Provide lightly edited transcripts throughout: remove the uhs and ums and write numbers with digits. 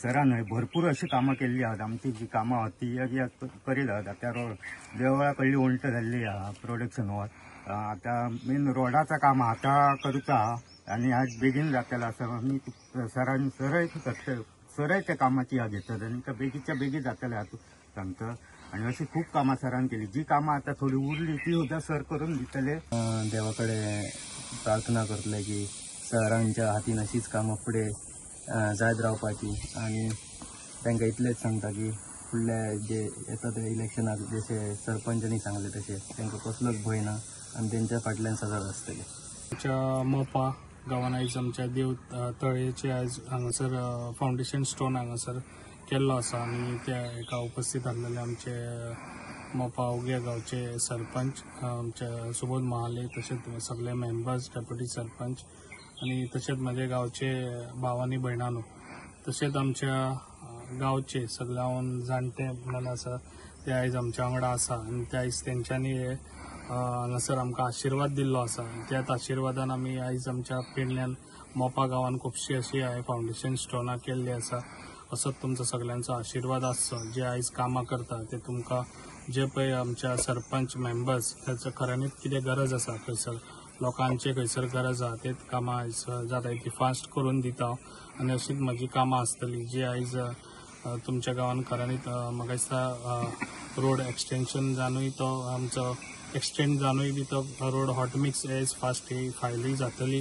सरान हय भरपूर अशी कामां केल्ली आहात. आमची जी कामां आहात ती करीत आहात. आतां रोड देवळा कडली वण्ट जाल्ली आहा प्रोडक्शन वॉल. आतां मेन रोडाचा काम आतां करूचा आहा आनी आज बेगीन जातलें आसा. आमी सरान सरय सरय त्या कामाची ह्या घेतात आनी त्या बेगीच्या बेगीन जातलें हातूंत सांगता. आनी अशी खूब कामां सरान केली. जी कामां आतां थोडी उरली ती सुद्दां सर करून दितले. देवा कडेन प्रार्थना करतले की सरांच्या हातीन अशीच कामां फुडें जायत रावपाची आनी तांकां इतलेंच सांगता की फुडले जे येता ते इलेक्शनाक जशे सरपंचांनी सांगले तशें तांकां कसलोच भंय ना आनी तेंच्या फाटल्यान सदांच आसतले. आमच्या मोपा गांवान आयज आमच्या देव तळयेचे आयज हांगासर फावंडेशन स्टोन हांगासर केल्लो आसा आनी त्या एका उपस्थित आसलेले आमचे मोपा उग्या गांवचे सरपंच आमचे सुबोध महाले, तशेंच सगळे मेंबर्स, डेप्युटी सरपंच आनी तशेंच म्हज्या गांवचे भाव आनी भयणांनो, तशेंच आमच्या गांवचे सगळ्याहून जाणटे म्हणून आसा ते आयज आमच्या वांगडा आसा आनी ते आयज तेंच्यांनी हांगासर आमकां आशिर्वाद दिल्लो आसा. त्याच आशिर्वादान आमी आयज आमच्या पेडण्यान मोपा गांवान खुबशी अशी हांवें फावंडेशन स्टोनां केल्ली आसा. असोच तुमचो सगळ्यांचो आशिर्वाद आसचो. जे आयज कामां करता ते तुमकां जे पळय आमच्या सरपंच मेंबर्स ताचो खऱ्यांनीच कितें गरज आसा, खंयसर लोकांचे खंयसर गरज आसा तेच कामां आयज जाता ती फास्ट करून दिता आनी अशीच म्हजी कामां आसतली. जी आयज तुमच्या गांवान खऱ्यांनीच म्हाका दिसता रोड एक्सटेंशन जावनूय तो आमचो एक्सटेंड जावनूय बी तो road hot mix as fast ही फायलूय जातली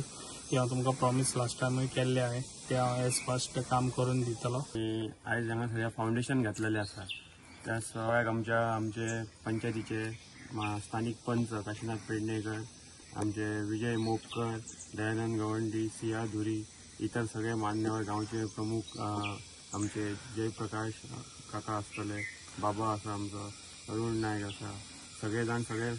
ती हांव तुमकां प्रॉमीस लास्ट टायमूय केल्ले हांवें ते हांव एज फास्ट काम करून दितलो. आयज हांगा सगळ्या फावंडेशन घातलेलें आसा त्या सगळ्याक आमच्या आमचे पंचायतीचे स्थानीक पंच काशीनाथ पेडणेकर, आमचे विजय मोपकर, दयानंद गवंडी, सिया धुरी, इतर सगळे मान्यवर गांवचे प्रमुख आमचे जयप्रकाश काका आसतले, बाबा आसा आमचो, अरुण नायक आसा, सगळे जाण सगळे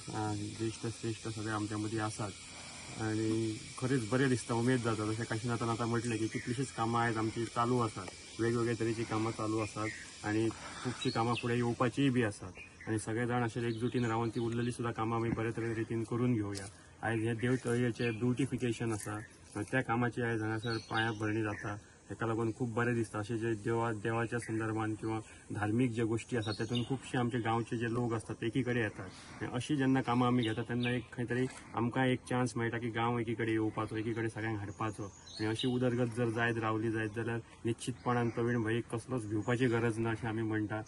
ज्येश्ठ श्रेश्ठ सगळे आमच्या मदीं आसात आनी खरेंच बरें दिसता, उमेद जाता. जशें काशीनाथान आतां म्हटलें की कितलीशींच कामां आयज आमची चालू आसात, वेगवेगळे तरेचीं कामां चालू आसात आनी खुबशीं कामां फुडें येवपाचीय बी आसात आनी सगळे जाण अशे एकजुटीन रावन ती उरलेली सुद्दां कामां आमी बरे तरेन रितीन करून घेवया. आयज हे देव तळयेचें ब्युटिफिकेशन आसा त्या कामाची आयज हांगासर पांयां भरणी जाता. ताका लागून खूब बरें दिसता. अशें जे देवाच्या संदर्भान किंवा धार्मीक जे गोश्टी आसा तेतून खुबशे आमचे गांवचे जे लोक आसतात ते एकी कडेन येतात आनी अशी जेन्ना कामां आमी घेतात तेन्ना एक खंय तरी आमकां एक चान्स मेळटा की गांव एकी कडेन येवपाचो, एकी कडेन सगळ्यांक हाडपाचो आनी अशी उदरगत जर जायत रावली जायत जाल्यार निश्चितपणान प्रवीण भाईक कसलोच भिवपाची गरज ना अशें आमी म्हणटा.